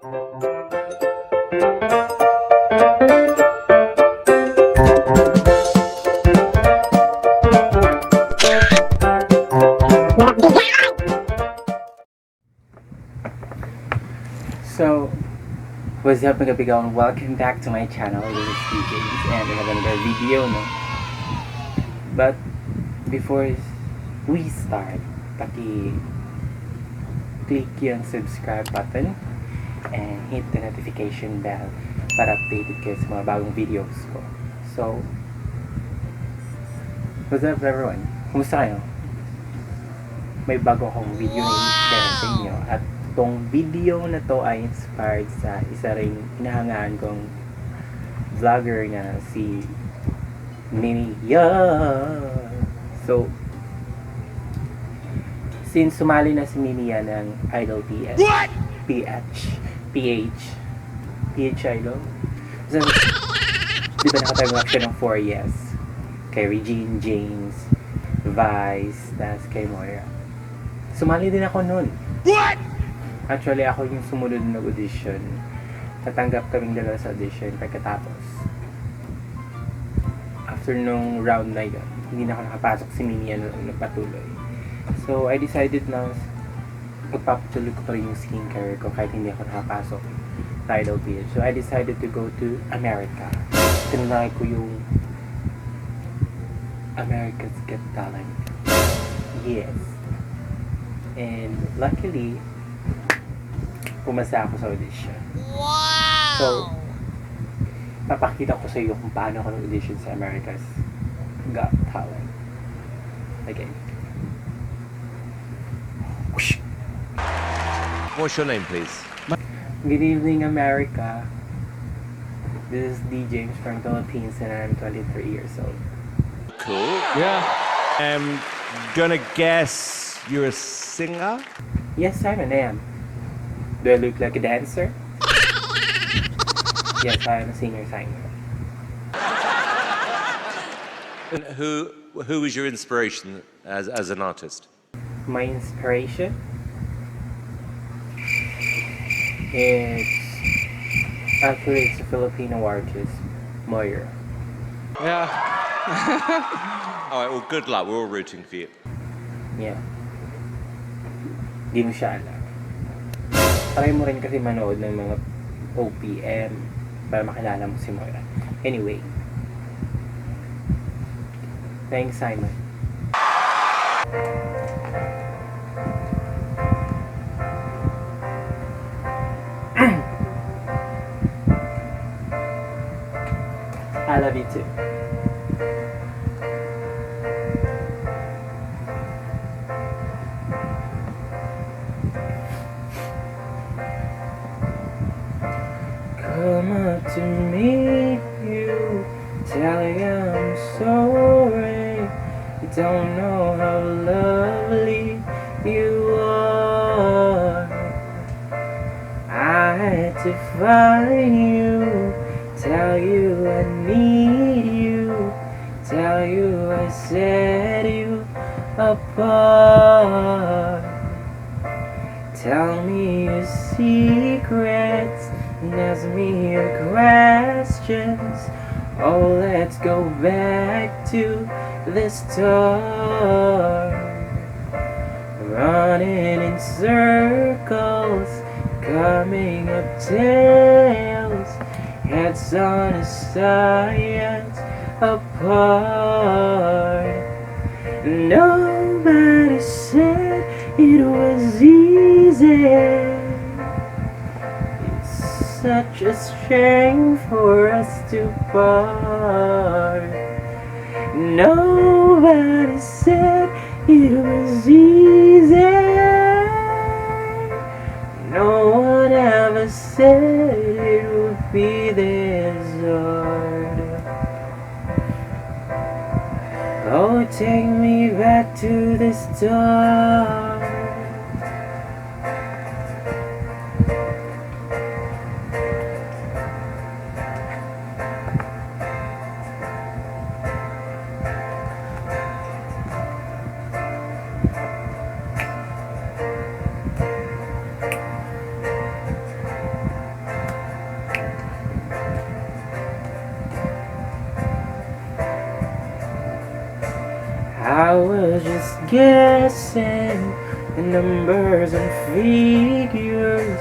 So, what's up, mga kabigaw? Welcome back to my channel. This is D James and we have another video, no? But before we start, paki click yung subscribe button and hit the notification bell para updated kayo sa mga bagong videos ko. So, what's up, everyone? Kumusta kayo? May bago akong video na i-share sa inyo at tong video na to ay inspired sa isa ring hinahangaan kong vlogger na si Mimi Ya. So, since sumali na si Mimi Ya ng Idol PH, PH, PH, PH Idol, so, di ba nakatanggap siya ng 4 yes? Kay Regine James, Vice, tas kay Moira. Sumali din ako nun. What? Actually, ako yung sumunod nag-audition. Tatanggap kaming dalawa sa audition pagkatapos. After nung round na yun, hindi na ako nakapasok, si Mimi ano, nagpatuloy. So, I decided na pagpapatuloy ko pa rin yung skincare ko kahit hindi ako nakapasok sa Idol PH. So, I decided to go to America. Tinry ko yung America's Got Talent. Yes. And luckily, pumasa ako sa audition. Wow! So, papakita ko sa iyo kung paano ako nag-audition sa America's Got Talent. Okay. Whoosh! What's your name, please? Good evening, America. This is D. James from Philippines and I'm 23 years old. Cool. Yeah. I'm gonna guess you're a singer? Yes, Simon, I am. Do I look like a dancer? Yes, I am a singer, Simon. And who was your inspiration as an artist? My inspiration is actually, it's a Filipino artist, Moira. Yeah. All right, well, good luck. We're all rooting for you. Yeah. Di mo siya alam. Try mo rin kasi manood ng mga OPM para makilala mo si Moira. Anyway. Thanks, Simon. I love you too. Come up to meet you, tell you I'm sorry. You don't know how lovely you are. I had to find you, tell you I need you, tell you I set you apart. Tell me your secrets and ask me your questions. Oh, let's go back to the start. Running in circles, coming up tails, heads on a science apart. Nobody said it was easy. It's such a shame for us to part. Nobody said it was easy. No one ever said it would be this hard. Oh, take me back to the start. I was just guessing the numbers and figures,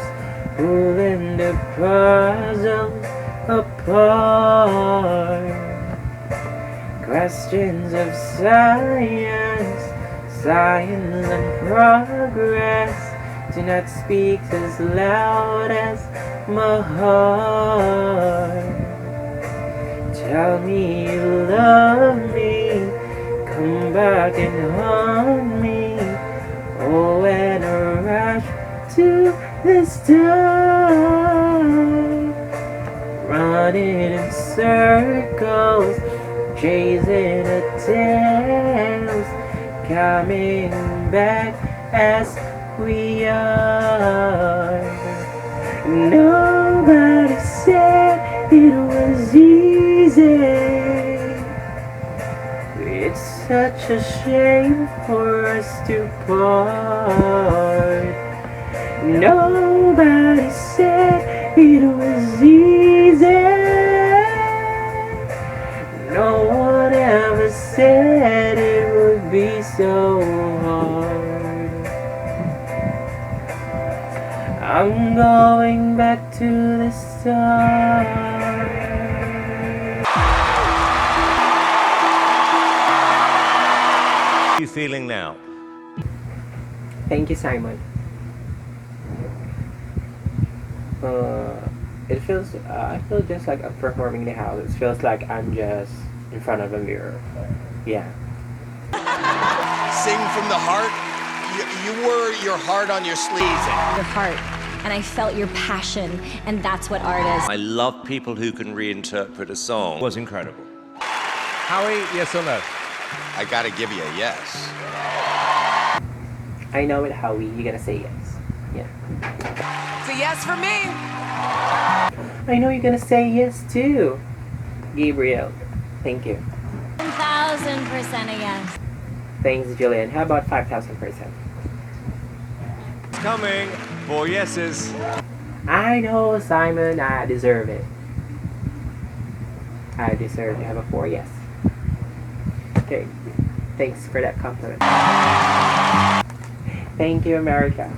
pulling the puzzle apart. Questions of science, science and progress do not speak as loud as my heart. Tell me you love me, come back and haunt me. Oh, and a rush to the start. Running in circles, chasing the tails, coming back as we are. Nobody said it was easy. It's such a shame for us to part. Nobody said it was easy. No one ever said it would be so hard. I'm going back to the start. How are you feeling now? Thank you, Simon. I feel just like I'm performing in the house. It feels like I'm just in front of a mirror. Yeah. Sing from the heart. You wore your heart on your sleeve. Your heart, and I felt your passion, and that's what art is. I love people who can reinterpret a song. It was incredible. Howie, yes or no? I gotta give you a yes. I know it, Howie. You're gonna say yes. Yeah. It's a yes for me. I know you're gonna say yes too. Gabriel, thank you. 1000% a yes. Thanks, Jillian. How about 5,000%? It's coming. Four yeses. I know, Simon. I deserve it. I deserve to have a four yes. Okay. Thanks for that compliment. Thank you, America.